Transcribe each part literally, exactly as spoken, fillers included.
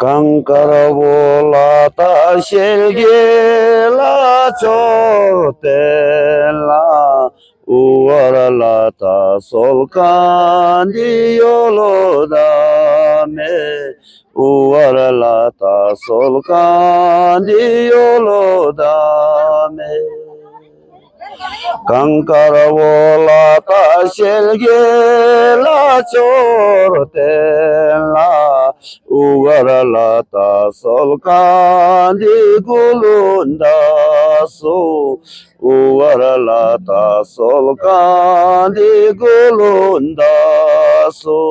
གངས་དཀར་པོ་ལ་ད་ཤེལ་གྱི་ལ་མཆོད་རྟེན་ལ། དབུ་བར་ལ་ད་གསོལ་ཁ་འདི་ཡོ་ལོ་ད་མེ། དབུ་བར་ལ་ད་གསོལ་ཁ་འདི་ཡོ་ལོ་ད་མེ། གངས་དཀར་པོ་ལ་ད་ཤེལ་གྱི་ལ་མཆོད་རྟེན་ལ། དབུ་བར་ལ་ད་གསོལ་ཁ་འདི་གུ་ལུན་ད་སོ། དབུ་བར་ལ་ད་གསོལ་ཁ་འདི་གུ་ལུན་ད་སོ།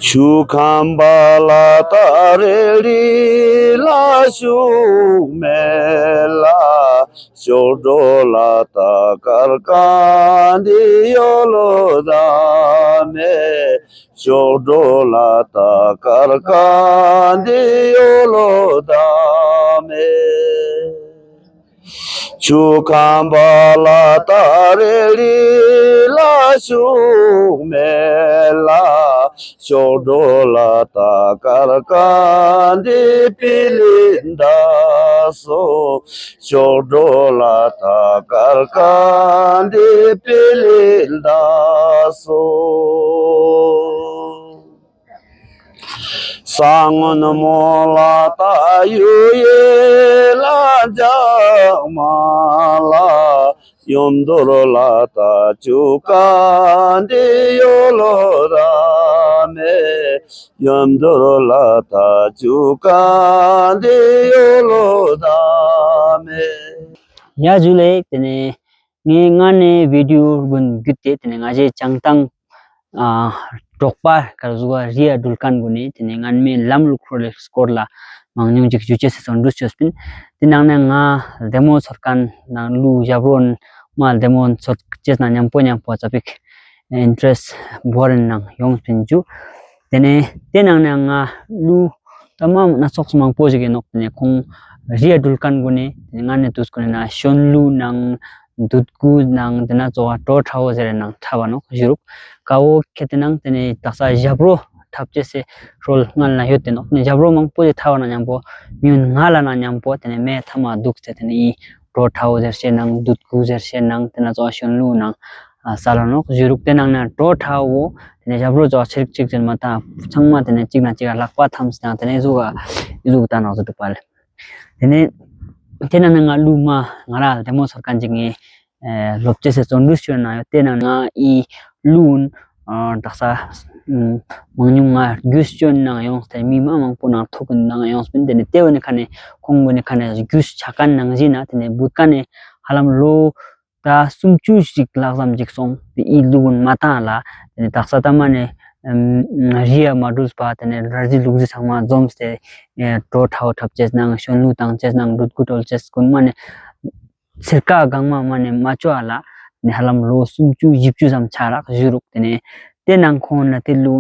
ཆུ་ཁམས་པ་ལ་ད་རེ་རི་ལ་ཤུག་མེ་ལ། ཅོག་གྲོ་ལ་ད་དཀར་ཁ་འདི་ཡོ་ལོ་ད་མེ། ཅོག་གྲོ་ལ་ད་དཀར་ཁ་འདི་ཡོ་ལོ་ད་མེ། ཆུ་ཁམས་པ་ལ་ད་རེ་རི་ལ་ཤུག་མེ་ལ། ཅོག་གྲོ་ལ་ད་དཀར་ཁ་འདི་པི་ལིན་ད་སོ། ཅོག་གྲོ་ལ་ད་དཀར་ཁ་འདི་པི་ལིན་ད་སོ། ས་སྔོན་མོ་ལ་ད་ཡུ་ཡེ་ལ་འཇག་མ་ལ། ཡོམ་དོར་ལ་ད་ཅུ་ཀ་འདི་ཡོ་ལོ་ད་མེ། ཡོམ་དོར་ལ་ད་ཅུ་ཀ་འདི་ཡོ་ལོ་ད་མེ། ཡ་ཇུ་ལེ། ཏེ་ནེ་ངས་སྔ་ནེ་བི་ཌིའོ་གུན་གྱུད་དེ་ཏེ་ནེ་ང་ཞའི་བྱང་ཐང་ཨ་འབྲོག་པ་ཀ་ཟུག་ག་རི་ཡ་དྲུལ་ཁན་གུན་ནི་ཏེ་ནེ་སྔན་མའི་ལམ་ལུགས་སྐོར་ལ་མང་ཉུང་ཅིག་ཞུ་ཅེས་སི་བརྩོན་འགྲུས་ཅོས་པིན། ཏེ་ནང་ནེ་ང་ལྡེ་མོ་ཚོར་ཁན་ནང་གླུ་ཞབས་བྲོ་མ་ལྡེ་མོ་ཚོར་ཅེས་ནང་ཉམ་པོ་ཉམ་པོ་ཙ་པིག་ཨིན་ཊ་རེསྚ་བོར་ནང་ཡོངས་པིན་ཇུ། ཏེ་ནེ་ཏེ་ནང་ནེ་ང་གླུ་ད་མ་སྣ་ཚོགས་མང་པོ་ཞིག་ཨིན་ནོག། ཏེ་ནེ་ཁོང་རི་ཡ་དྲུལ་ཁན་གུན་ནི་ཏེ་ནེ་སྔ་ནེ་དུས་གུན་ནི་ན་ཤོན་ལུ་ནང་དུད་གུ་ནང་ཏེ་ན་ཙོགས་བྲོ་ཁྲ་བོ་ཟེར་ནང་ཁྲབ་བ་ནོག་ཞུ་རུག། ཀ་བོ་ཁེ་ཏེ་ནང་ཏེ་ནེ་དག་ས་ཞབས་བྲོ་ཁྲབ་ཅེས་སི་སྲོལ་སྔ་ལ་ཡོད་དེ་ནོག། ཏེ་ནེ་ཞབས་བྲོ་མང་པོ་ཞིག་ཁྲབ་བ་ན་ཉམ་པོ་མི་ཡུན་ང་ལ་ན་ཉམ་པོ་ཏེ་ནེ་མེ་ཐ་མ་དུག་སྟེ་ཏེ་ནེ་ཨི་བྲོ་ཁྲ་བོ་ཟེར་ཤེས་ནང་དུད་གུ་ཟེར་ཤེས་ནང་ཏེ་ན་ཙོགས་ཤོན་ལུ་ནང་ཨ་ས་ལ་ནོག་ཞུ་རུག། ཏེ་ནང་ནེ་བྲོ་ཁྲ་བོ་ཏེ་ནེ་ཞབས་བྲོ་ཙོགས་ཆེ་རིག་ཅིག་ཅན་མ་ཐང་ཚང་མ་ཏེ་ནེ་ཅིག་ན་ཅིག་ལ་ལག་པ་ཐམས་ཏེ་ནེ་ཟུག་ག་ཨི་ཟུག་ད་ནོག་ཟེར་དུག་པ་ལེ། ཏེ་ནེ་ཏེ་ནང་ནེ་ང་གླུ་མ་ང་ར་ལྡེ་མོ་ཚོར་ཁན་ཅིག་ངས་ཨེ་སློབ་ཅེས་སི་བརྩོན་འགྲུས་ཅོས་ན་ཡོད། ཏེ་ནང་ང་ཨི་གླུ་ཨ་དག་ས་མང་ཉུང་ང་རྒྱུས་ཅོས་ནང་ཡོངས་ཏེ་མི་མ་མང་པོ་ནང་ཐུག་གི་ནང་ཡོངས་པིན། ཏེ་ནེ་ཏེ་བོ་ནི་ཁ་ནེ་ཁོང་བོ་ནི་ཁ་ནེ་རྒྱུས་ཆ་ཁན་ནང་བཞིན་ན་ཏེ་ནེ་བུད་ཁ་ནེ་ཧ་ལམ་ལོ་ད་སུམ་ཅུ་ཞིག་ལྷག་ཙམ་ཅིག་སོང་སྟེ་ཨི་གླུ་གུན་མ་ཐང་ལ། ཏེ་ནེ་དག་ས་ད་མ་ནེ་ཨམ་རི་ཡ་མ་དྲུལ་བ་ཏེ་ནེ་ར་རྫི་ལུག་རྫི་ཚང་མ་འཛོམས་ཏེ་ཨེ་བྲོ་ཁྲ་བོ་ཁྲབ་ཅེས་ནང་ཤོན་ལུ་ཏང་ཅེས་ནང་དུད་གུ་དྲོལ་ཅེས་གུན་མ་ནེ་ཚིར་ཀ་གང་མ་མ་ནེ་མ་ཅོ་ཨ་ལ། ཏེ་ནེ་ཧ་ལམ་ལོ་སུམ་ཅུ་ཞིབ་ཅུ་ཙམ་ཆ་རག་ཞུ་རུག། ཏེ་ནེ་ཏེ་ནང་ཁོང་ན་ཏེ་གླུ་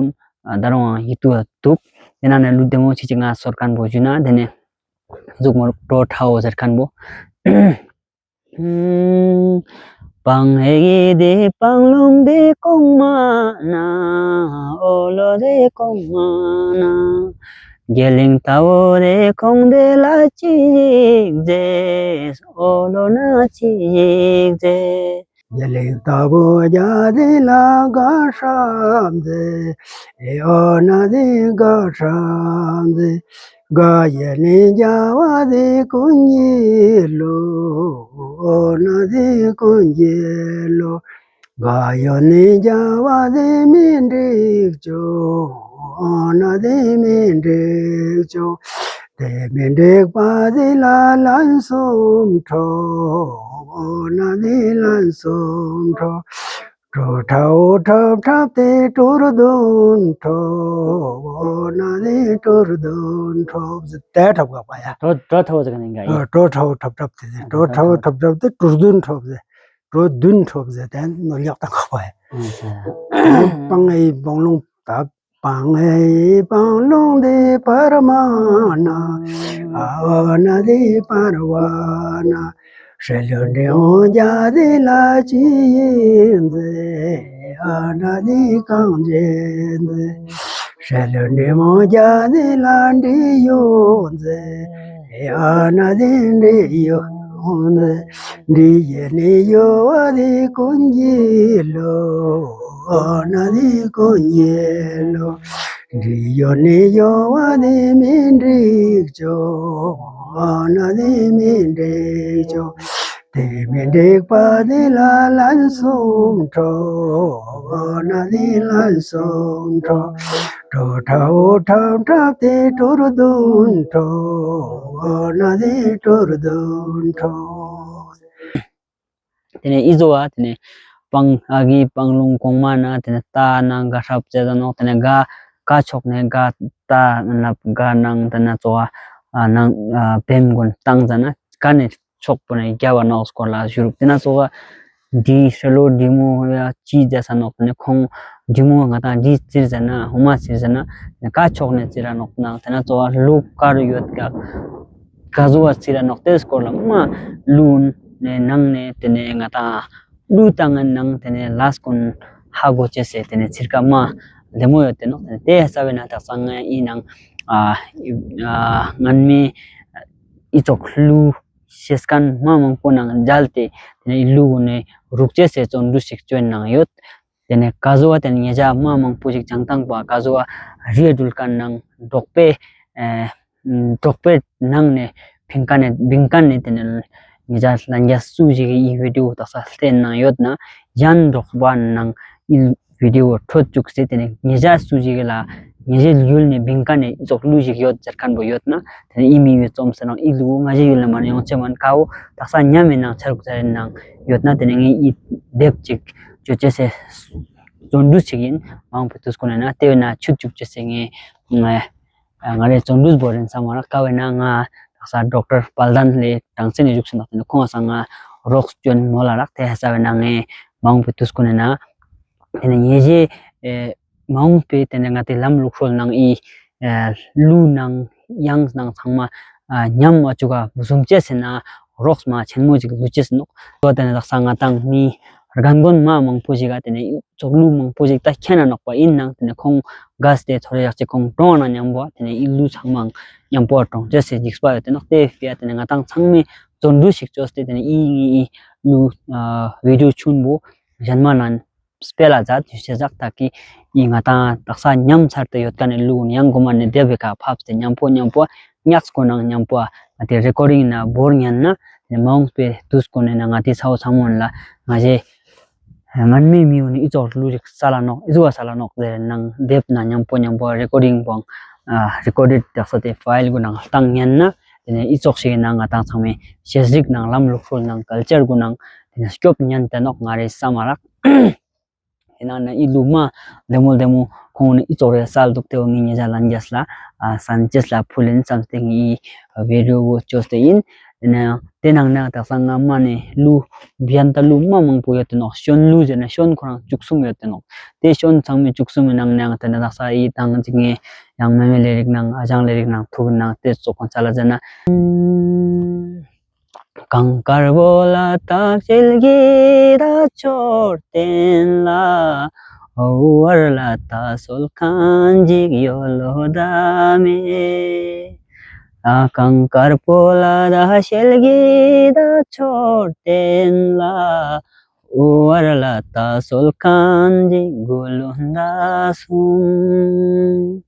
ཨ་ད་རུང་ཡིད་དུ་དུག། ཏེ་ནང་ནེ་གླུ་ལྡེ་མོ་ཆེ་ཆེ་ང་ཚོར་ཁན་བོ་ཞུ་ན་ཏེ་ནེ་ཟུག་མོ་རུག་བྲོ་ཁྲ་བོ་ཟེར་ཁན་བོ། སྤང་ཧེ་གི་དེ་སྤང་ལུང་དེ་གོང་མ་ན། འོ་ལོ་དེ་གོང་མ་ན། རྒྱ་གླིང་ལྟ་བུ་དེ་གོང་དེ་ལ་ཅི་ཞིག་མཛེས། འོ་ལོ་ན་ཅི་ཞིག་མཛེས། རྒྱ་གླིང་ལྟ་བུ་རྒྱ་དེ་ལ་ག་ཧྲ་མཛེས། ཨེ་འོ་ན་དེ་ག་ཧྲ་མཛེས། ག་ཡེ་ནི་རྒྱ་བ་དེ་ཀུན་གྱི་བློ། འོ་ན་དེ་ཀུན་གྱི་བློ། ག་ཡོ་ནི་རྒྱ་བ་དེ་མི་འགྲིག་ཅོ། འོ་ན་དེ་མི་འགྲིག་ཅོ། དེ་མི་འགྲིག་པ་དེ་ལ་ལན་གསུམ་ཕྲོགས། འོ་ན་དེ་ལན་གསུམ་ཕྲོགས། བྲོ་ཁྲ་བོ་ཁྲབ་ཁྲབ་སྟེ་བྲོ་བདུན་ཕྲོགས། འོ་ན་དེ་བྲོ་བདུན་ཕྲོགས་ཟེར་ཏེ་ཁྲབ་ག་པ་ཡ། བྲོ་བྲོ་ཁྲ་བོ་ཟེར་ཁན་ནི་ག་ཡ། བྲོ་ཁྲ་བོ་ཁྲབ་ཁྲབ་སྟེ་བྲོ་ཁྲ་བོ་ཁྲབ་ཁྲབ་སྟེ་བྲོ་བདུན་ཕྲོགས་ཟེར། བྲོ་བདུན་ཕྲོགས་ཟེར་ཏེ་ནོར་ལེགས་དང་ག་པ་ཡ། སྤང་ཨེ་སྤང་ལུང་ད། སྤང་ཨེ་སྤང་ལུང་དེ་བར་མ་ན། འོ་ན་དེ་བར་བ་ན། ཧྲེ་ལུ་འདྲེ་འོ་རྒྱ་དེ་ལ་ཅི་ཡིན་མཛེས། འོ་ན་དེ་གང་ཅི་མཛེས། འཕྲལ་འབྲས་མོ་རྒྱ་ནི་ལ་འབྲས་ཡོད་ཟེར། ཨ་ན་དེ་འབྲས་ཡོད་ཟེར། འབྲས་ཡོད་ནི་ཡོད་བ་དེ་ཀུན་གྱི་བློ། ཨ་ན་དེ་ཀུན་གྱི་བློ། འབྲས་ཡོད་ནི་ཡོད་བ་དེ་མི་འགྲིག་ཅོ། ཨ་ན་དེ་མི་འགྲིག་ཅོ། དེ་མི་འགྲིག་པ་དེ་ལ་ལན་གསུམ་འཕྲོ། ཨ་ན་དེ་ལན་གསུམ་འཕྲོ། དྲོ་ཁྲབ་འོ་ཁྲབ་ཁྲབ་དེ་དྲོ་བདུན་འཕྲོ། ཨ་ན་དེ་དྲོ་བདུན་འཕྲོ། དེ་ནས་ཨི་ཟོ་བ་དེ་ནས་སྤང་ཨ་གི་སྤང་ལུང་གོང་མ་ན་དེ་ནས་རྟ་ནང་ག་ཧྲབ་ཙེ་ད་ནོག། དེ་ནས་ག་ཀ་ཕྱོགས་ནས་ག་རྟ་ལབ་ག་ནང་དེ་ནས་ཙོ་བ་ཨ་ནང་ཨ་བེམ་གུན་བཏང་ཟ་ན་ག་ནས་ཕྱོགས་པོ་ནས་རྒྱབ་བ་ནོག་སྐོར་ལ་ཞུ་རུག། དེ་ན་ཙོགས་འདི་ཧྲེ་ལོ་འདི་མོ་ཡ་ཅི་མཛད་ས་ནོག། དེ་ནས་ཁོང་འདི་མོ་ང་ཏང་འདི་བཙིར་ཟ་ན་འོ་མ་བཙིར་ཟ་ན་ཀ་ཕྱོགས་ནས་བཙིར་ར་ནོག་ནང་། དེ་ན་ཙོགས་ལུ་ག་རུ་ཡོད་ཀྱག་ག་ཟུག་བ་བཙིར་ར་ནོག། དེ་སྐོར་ལ་མ་ལུ་ནས་ནང་ནས་དེ་ནས་ང་ཏང་ལུ་བཏང་ནང་དེ་ནས་ལས་ཀུན་ཧ་གོ་ཅེས་སེ་དེ་ནས་ཚིར་ཀ་མ་ལེ་མོ་ཡོད་དེ་ནོག། དེ་ནས་དེ་ཧ་ས་བས་ན་དག་ས་ང་ཡིན་ནང་ཨ་ཨ་ངན་མེ་ཨི་ཙོགས་ལུ་ཤེས་མཁན་མ་མང་པོ་ནང་མཇལ་ཏེ་དེ་ནས་ལུ་གུན་ནས་རུག་ཅེས་སེ་བརྩོན་འགྲུས་ཤིག་བཅོས་ནང་ཡོད། དེ་ནས་ག་ཟུག་བ་དེ་ནས་ཉེ་ཞ་མ་མང་པོ་ཞིག་བྱང་ཐང་པ་ག་ཟུག་བ་རིའི་སྦྲུལ་མཁན་ནང་འབྲོག་པའི་ཨེ་འབྲོག་པའི་ནང་ནས་བིང་མཁན་ནས་བིང་མཁན་ནས་དེ་ནས་ཉེ་ཞ་ལན་རྒྱ་སུ་ཞིག་གི་ཨི་བི་ཌི་ཡོ་དག་ས་བསྟན་ནང་ཡོད་ན་ཡང་འབྲོག་པ་ནང་ཨི་བི་ཌི་ཡོ་འཕྲོད་བཅུག་སྟེ་དེ་ནས་ཉེ་ཞ་སུ་ཞིག་ལ་ཉེ་ཞའི་ཡུལ་ནས་བིང་མཁན་ནས་ཨི་ཙོགས་ལུ་ཞིག་ཡོད་ཟེར་མཁན་པོ་ཡོད་ན་དེ་ནས་ཨི་མི་ཡོད་རྩོམ་ཟེར་ནང་ཨི་ལུ་ང་ཞའི་ཡུལ་ལ་མ་ནས་ཡོང་ཆེ་མན་ཁའོ་དག་ས་ཉམས་མེད་ནང་ཆ་རུག་ཟེར་ནང་ཡོད་ན་དེ་ནས་ངས་ཨི་དེབ་ཅིག་བཅོ་ཅེས་སེ་བརྩོན་འགྲུས་ཅིག་ཡིན། མ་འོངས་པའི་དུས་སྐོར་ནས་ན་དེ་བས་ན་ཆུད་བཅུག་ཅེས་སེ་ངས་ང་ང་རེ་བརྩོན་འགྲུས་བོ་རིན་ས་མ་རག་ཀ་བས་ན་ང་དག་ས་ཌོག་ཊར་དཔལ་ལྡན་ལས་གྲངས་ཚད་ནས་བཞུགས་སུ་ནག་དེ་ནས་ཁོང་ས་ང་རོགས་སྐྱོན་མོ་ལ་རག་དེ་ཧ་ས་བས་ན་ངས་མ་འོངས་པའི་དུས་སྐོར་ནས་ན་དེ་ནས་ཉེ་ཞའི་ཨེ་མ་འོངས་པའི་དེ་ནས་ང་དེ་ལམ་ལུགས་སྲོལ་ནང་ཨི་ཨེ་ལུ་ནང་ཡང་ནང་ཚང་མ་ཨ་ཉམས་མ་བཅུག་ག་བཟུང་ཅེས་ཟེར་ན་རོགས་མ་ཆེན་མོ་ཅིག་ལུས་ཅེས་ནོག། དོ་དེ་ནས་དག་ས་ང་ཏང་མི་རྒན་རྒོན་མ་མང་པོ་ཞིག་ག་དེ་ནས་ཙོགས་ལུ་མང་པོ་ཞིག་ད་ཁྱེད་ན་ནོག་པ་ཡིན་ནང་དེ་ནས་ཁོང་ག་སྟེ་ཐོ་རེ་ཡག་ཅིག་ཁོང་གྲོངས་ན་མཉམ་པོ་དེ་ནས་ཨི་ལུ་ཚང་མ་མཉམ་པོ་གྲོངས་ཅེས་སེ་འཇིགས་པ་ཡོད་དེ་ནོག། དེ་ཕི་ཡ་དེ་ནས་ང་ཏང་ཚང་མས་བརྩོན་འགྲུས་ཤིག་བཅོས་ཏེ་དེ་ནས་ཨི་ངའི་ཨི་ལུ་ཨ་བི་ཌི་ཡོ་ཆུན་པོ་གཞན་མ་ནང་སྤེལ་ལ་མཛད་དུ་ཤེས་ཟག་ད་ཀི་ཨི་ང་ཏང་དག་ས་ཉམས་ཚར་ཏེ་ཡོད་ཀ་ནས་ལུག་ཡང་གོ་མ་ནས་དེ་བས་ཁ་ཕབ་སྟེ་མཉམ་པོ་མཉམ་པོ་ཉག་སྐོ་ནང་མཉམ་པོ་ང་ཏི་རེ་ཀོར་ཌིང་ན་བོར་ཉན་ན་དེ་མ་འོངས་པའི་དུས་སྐོར་ནས་ན་ང་ཏི་ཚ་བོ་ཚ་མོ་ལ་ང་ཞེ་ངན་མེད་མི་འོ་ནི་ཨི་ཙོགས་ལུག་རིགས་ས་ལ་ནོག་ཨི་ཙོགས་ས་ལ་ནོག་ཟེར་ནང་དེབ་ན་མཉམ་པོ་མཉམ་པོ་རེ་ཀོར་ཌིང་བོ་རེ་ཀོར་ཌེཌ་དག་ས་དེ་ཕའིལ་གུ་ནང་བཏང་ཉན་ན་དེ་ནས་ཨི་ཙོགས་ཤིག་ནང་ང་ཏང་ཚང་མའི་ཤེས་རིག་ནང་ལམ་ལུགས་སྲོལ་ནང་ཀལ་ཅར་གུ་ནང་དེ་ནས་སྐྱོབ་ཉན་ཏེ་ནོག་ང་རེ་ས་མ་རག། དེ་ནང་ན་ཨི་ལུ་མ་ལྡེ་མོ་ལྡེ་མོ་ཁོང་ནི་ཨི་ཙོགས་རེ་སལ་འདུག་དེ་བོ་ངའི་ཉེ་ཞ་ལན་རྒྱས་ལ་ཨ་སན་ཅེས་ལ་ཕུལ་ཡིན་བསམ་སྟེ་ངའི་བི་ཌི་ཡོ་བོ་བཅོས་ཏེ་ཡིན། དེ་ནང་དེ་ནང་ན་དག་ས་ང་མ་ནས་ལུ་བྱན་ད་ལུ་མ་མང་པོ་ཡོད་དེ་ནོག། ཤོན་ལུ་ཟེར་ན་ཤོན་ཁོ་རང་བཅུ་གསུམ་ཡོད་དེ་ནོག། དེ་ཤོན་ཚང་མའི་བཅུ་གསུམ་མའི་ནང་ན་དེ་ནས་དག་ས་ཨི་དང་ཅིག་ངས་ཡང་མེ་མེ་ལེ་རིག་ནང་ཨ་ཞང་ལེ་རིག་ནང་ཐུག་ནང་དེ་ཙོགས་ཁོང་ཚ་ལ་ཟེར་ན། གངས་དཀར་པོ་ལ་སྟག་ཤེལ་གྱི་ར་མཆོད་རྟེན་ལ། ཨོ་བར་ལ་ད་སོལ་ཁན་ཅིག་ཡོད་ལོ་ད་མེ། ཨ་གངས་དཀར་པོ་ལ་ད་ཤེལ་གྱི་ར་མཆོད་རྟེན་ལ། ཨོ་བར་ལ་ད་སོལ་ཁན་ཅིག་གུ་ལུན་ད་སུམ།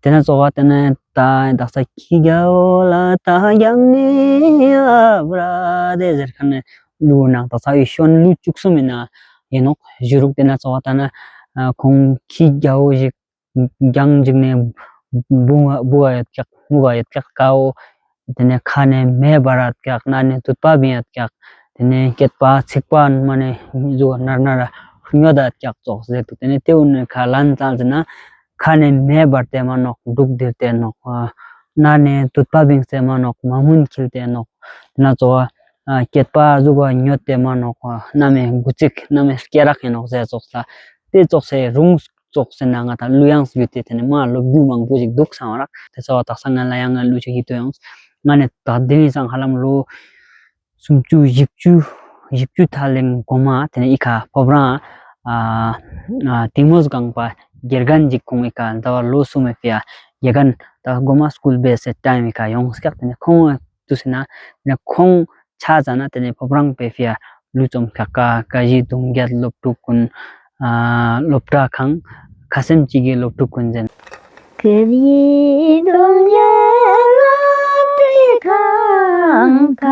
དེ་ནས་ཙོགས་པ་དེ་ནས་ད་དག་ས་ཁྱི་རྒྱ་བོ་ལ་ད་རྒྱང་ནས་ཨ་བྲ་དེ་ཟེར་ཁན་ནས་ལུག་ནང་དག་ས་ཡི་ཤོན་ལུག་བཅུ་གསུམ་ཡིན་ན་ཡིན་ནོག་ཞུ་རུག། དེ་ནས་ཙོགས་པ་ད་ན་ཁོང་ཁྱི་རྒྱ་བོ་ཞིག་རྒྱང་ཅིག་ནས་བུ་བུ་ག་ཡོད་ཀྱག་མུ་ག་ཡོད་ཀྱག་ཀའོ། དེ་ནས་ཁ་ནས་མེ་འབར་ཡོད་ཀྱག་སྣ་ནས་དུད་པ་བིང་ཡོད་ཀྱག། དེ་ནས་སྐེད་པ་ཚིག་པ་མ་ནས་ཟུག་ནར་ནར་སྨྱོ་ད་ཡོད་ཀྱག་ཙོགས་ཟེར་འདུག། དེ་ནས་དེ་འུ་ནས་ཁ་ལན་ཙལ་ཟེར་ན། ཁ་ནས་མེ་འབར་ཏེ་མ་ནོག། འབྲུག་ལྡིར་ཏེ་ནོག། སྣ་ནས་དུད་པ་བིངས་ཏེ་མ་ནོག། མ་མུན་འཁྱིལ་ཏེ་ནོག། དེ་ན་ཙོགས་སྐེད་པ་ཟུག་ག་སྨྱོ་ཏེ་མ་ནོག། སྣ་མའི་དགུ་ཚིགས་སྣ་མའི་སྐེ་རགས་ཡིན་ནོག་ཟེར་ཙོགས་ལ། དེ་ཙོགས་སེ་རུང་ཙོགས་སེ་ན་ང་ད་ལུ་ཡང་སྒྱུར་ཏེ་དེ་ནས་མ་ལོ་རྒྱུས་མང་པོ་ཞིག་འདུག་སང་བ་རག། དེ་ཚོ་བ་དག་ས་ང་ལ་ཡང་ང་ལུ་ཞིག་ཡིད་དུ་ཡོང་། ང་ནས་ད་དེ་ནས་སང་ཧ་ལམ་ལོ་སུམ་ཅུ་བཞི་བཅུ་བཞི་བཅུ་ཐ་ལེང་གོ་མ་དེ་ནས་ཨི་ཁ་ཕོབ་རང་ཨ་ཨ་ཏིང་མོ་སྒང་པ་ དགེ་རྒན་ཞིག་ཁོང་ངི་ཀ་ཟླ་བ་ལོ་གསུམ་མི་ཕི་ཡ་དགེ་རྒན་ད་གོ་མ་སྐུལ་བེ་སེ་ཊའིམ་མི་ཀ་ཡོང་སྐྱག་ཏེ་ནེ་ཁོང་ཏུས་ན་ཏེ་ནེ་ཁོང་ཆ་ཙ་ན་ཏེ་ནེ་ཕོབ་རང་པེ་ཕི་ཡ་ལུས་རྩོམ་ཁ་ཀ་ཀ་ཞི་དུང་རྒྱལ་སློབ་ཕྲུག་གུན་ཨ་སློབ་གྲྭ་ཁང་ཁ་སེམས་ཅིག་གི་སློབ་ཕྲུག་གུན་ཟེར། ཀ་ཞི་དུང་རྒྱལ་སློབ་གྲྭའི་ཁང་ཁ་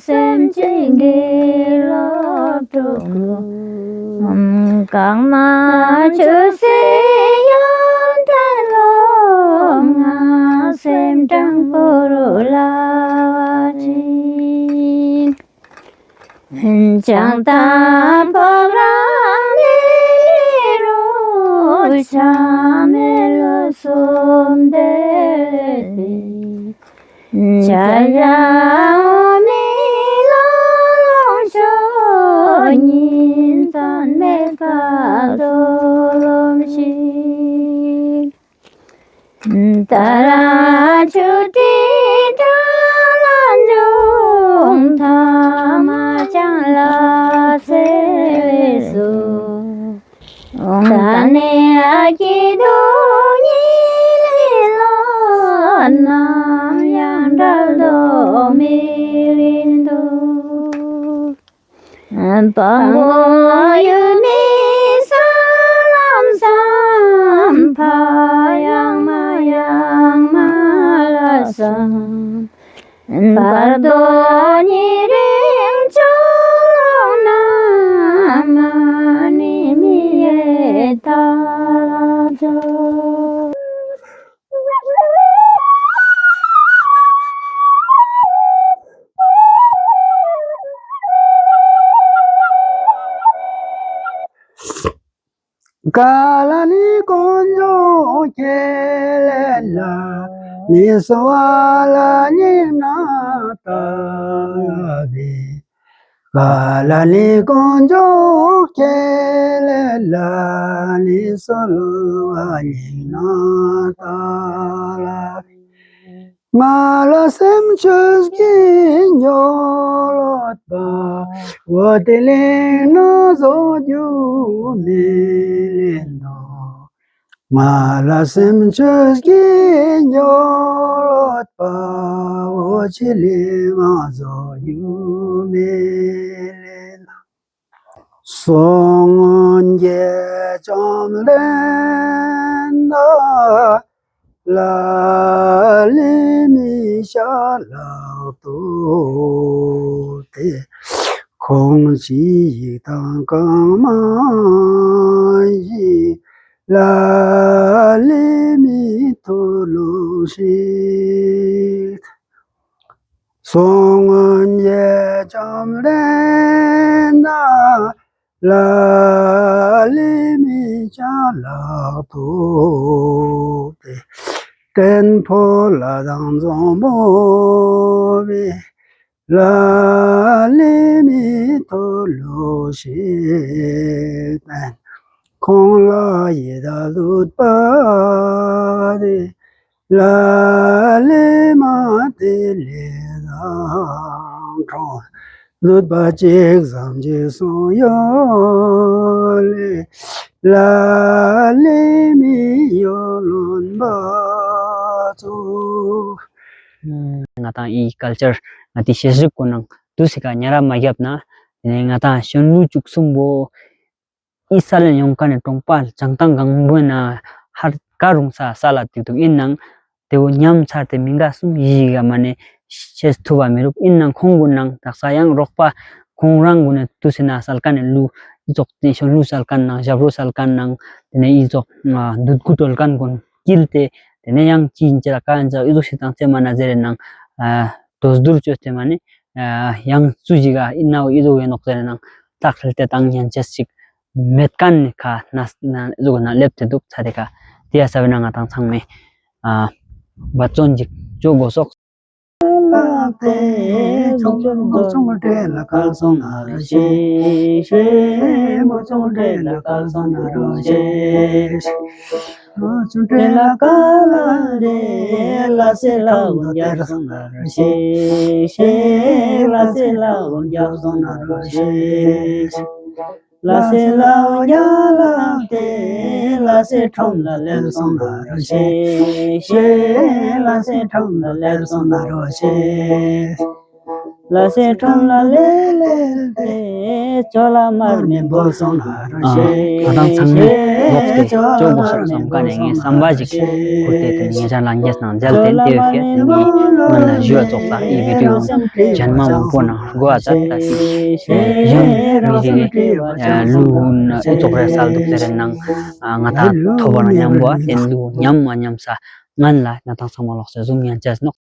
སེམས་ཅིག་གི་སློབ་ཕྲུག་གུན། གང་མ་ཆུ་སེ་ཡང་ཏེ་ལོ་ང་སེམས་དྲང་པོ་རུ་ལ་བ་ཅིག་ཅང་ཏང་ཕོག་རང་ནི་རུ་ཆ་མེ་ལོ་སོམ་དེ་ཆ་ཡང་མི་ལོ་ལོང་ཤོ་ཉིན་ཙམ་མེ་ཀ་དོ་ལོམ་ཤིག་ཏ་ར་ཆུ་ཏི་ཏ་ལ་འཇུང་ཐ་མ་ཅང་ལ་ཚེ་སུ། ཏ་ནེ་ཨ་ཀི་དུ་ཉི་ལི་ལོ་ནམ་ཡང་འབྲལ་དོ་མི་རིན་དུ། པང་གོ་ཡུལ་མི་ས་ལམ་སམ་ཕ་ཡང་མ་ཡང་མ་ལ་སམ་བར་དོ་ཉི་རིང་ཅོ་ན་མ་ནི་མི་ཡེ་ཐ་ལ་ཅོ། ཀ་ལ་ནི་དཀོན་མཆོག་ཁྱེད་ལ་ལ་ནི་གསོལ་བ་ལ་ཉན་ན་ད་བི། ཀ་ལ་ནི་དཀོན་མཆོག་ཁྱེད་ལ་ལ་ནི་གསོལ་བ་ཉན་ན་ད་ལ་བི། ང་ལ་སེམས་ཆོས་ཀྱི་ཉོ་ལོད་པ་འོ་དེ་ལེན་ན་བཟོ་རྒྱུ་མེད་ལེན་དོ། ང་ལ་སེམས་ཆོས་ཀྱི་ཉོ་ལོད་པ་འོ་ཅི་ལེ་མ་བཟོ་རྒྱུ་མེད་ལེན་དོ། སོ་སྔོན་གྱི་བཅོམ་ལྡན་འདས་ལ་ལས་མི་བྱ་ལག་ཏུ་དེ། ཁོང་ཅི་ཡི་དང་གང་མ་ཡི་ལ་ལས་མི་ཐུ་ལུ་ཤིག་སོ་སྔོན་གྱི་བཅོམ་ལྡན་འདས་ལ་ལས་མི་བྱ་ལག་ཏུ་དེ། བརྟན་པོ་ལ་དང་འཛོམས་པོ་བའི་ལ་ལས་མི་ཐུ་ལུ་ཤིག་ཁོང་ལ་ཡི་དྭགས་ལུད་པ་དེ། ལ་ལས་མ་དེ་ལས་དང་གྲོང་ལུད་པ་ཅིག་ཙམ་ཅིག་སོང་ཡོད་ལེ། ལ་ལས་མི་ཡོད་ལོན་པ་ཚོ། ང་ཏང་ཨི་ཀལ་ཅར་ང་ཏི་ཤེས་རིག་གུན་ནང་དུས་སི་ཀ་ཉ་ར་མ་རྒྱབ་ན་ཏེ་ནེ་ང་ཏང་གཞོན་ནུ་བཅུ་གསུམ་པོ་ཨི་ས་ལེན་ཡོང་ཁན་ནི་གྲོང་པ་བྱང་ཐང་སྒང་པོའི་ནང་ཧར་ཀ་རུང་ས་ས་ལ་ཏིག་ཏུག་ཨིན་ནང་ཏེ་བོ་ཉམས་ཚར་ཏེ་མི་འགའ་གསུམ་བཞི་ག་མ་ནེ་ཤེས་ཐུབ་བ་མི་རུག་ཨིན་ནང་ཁོང་གུན་ནང་དག་ས་ཡང་རོགས་པ་ཁོང་རང་གུན་ནི་དུས་སི་ནང་སལ་ཁན་ནི་ལུ་ཨི་ཙོགས་ཏེ་གཞོན་ལུ་སལ་ཁན་ནང་ཞབས་བྲོ་སལ་ཁན་ནང་ཏེ་ནེ་ཨི་ཙོགས་འདུད་རྒྱུ་གྲོལ་ཁན་གུན་ཀིལ་ཏེ་ཏེ་ནེ་ཡང་ཅི་ཨིན་ཅི་ར་ཀ་ཨིན་ཅི་ར་ཨི་ཙོགས་ཤིག་དང་ཅེ་མ་ན་ཟེར་རེ་ནང་ཨ་དོ་སྡུར་ཅོས་ཏེ་མ་ནེ་ཨ་ཡང་སུ་ཞིག་ག་ཨིན་ནའོ་ཨི་ཙོགས་ཨིན་ནོག་ཟེར་རེ་ནང་ལྟག་ཧྲིལ་ཏེ་དང་ཉན་ཅེས་ཤིག་མེད་ཁན་ནི་ཁ་ན་ན་ཨི་ཙོགས་ན་ལེབས་ཏེ་དུག་ཚ་དེ་ཁ་ཏེ་ཡ་ས་བེ་ན་ང་ཏང་ཚང་མེ་ཨ་བ་ཙོན་ཅིག་ཅོ་གོས་སོག་ལ་སེ་ལ་འོ་ཉ་ལ་ཏེ་ལ་སེ་ཁྲོམ་ལ་ལེབ་སོང་ན་རོ་ཤེ་ཤེ། ལ་སེ་ཁྲོམ་ལ་ལེབ་སོང་ན་རོ་ཤེ། ལ་སེ་ཁྲོམ་ལ་ལེབ་ལེབ་ཏེ་ཅོ་ལ་མར་མེ་འབོ་སོང་ན་རོ་ཨ་ཤེ་ང་དང་ཚང་མས་ཤེ། ལོག་སྟེ་ཅོ་ཅོ་དགོས་ཤེས་བསམ་ཁན་ནི་ངའི་བསམ་པ་ཞིག་ཁུར་ཏེ་ཏེ་ནེ་ཉེ་ཞ་ལ་ཉེས་ནང་མཇལ་ཏེ་ཏེ་ཡོད་ཀྱག། ཏེ་ནེ་ང་ལ་ཞུ་བ་ཙོགས་ལ་ཨི་བི་ཌི་ཡོ་ཅན་མ་མང་པོ་ནང་གོ་བ་ཙ་ད་སི་ཡང་མི་རིགས་ཀྱི་ལུགས་ཨི་ཙོགས་རེ་སལ་འདུག་ཟེར་ནང་ང་དང་ཐོབ་པ་ན་ཉམ་པོ་ཏེ་ལུགས་ཉམ་མ་ཉམ་ས་ངན་ལ་ང་དང་ཚང་མ་ལོག་སེ་ཟུམ་ཉན་ཅེས་ནོག།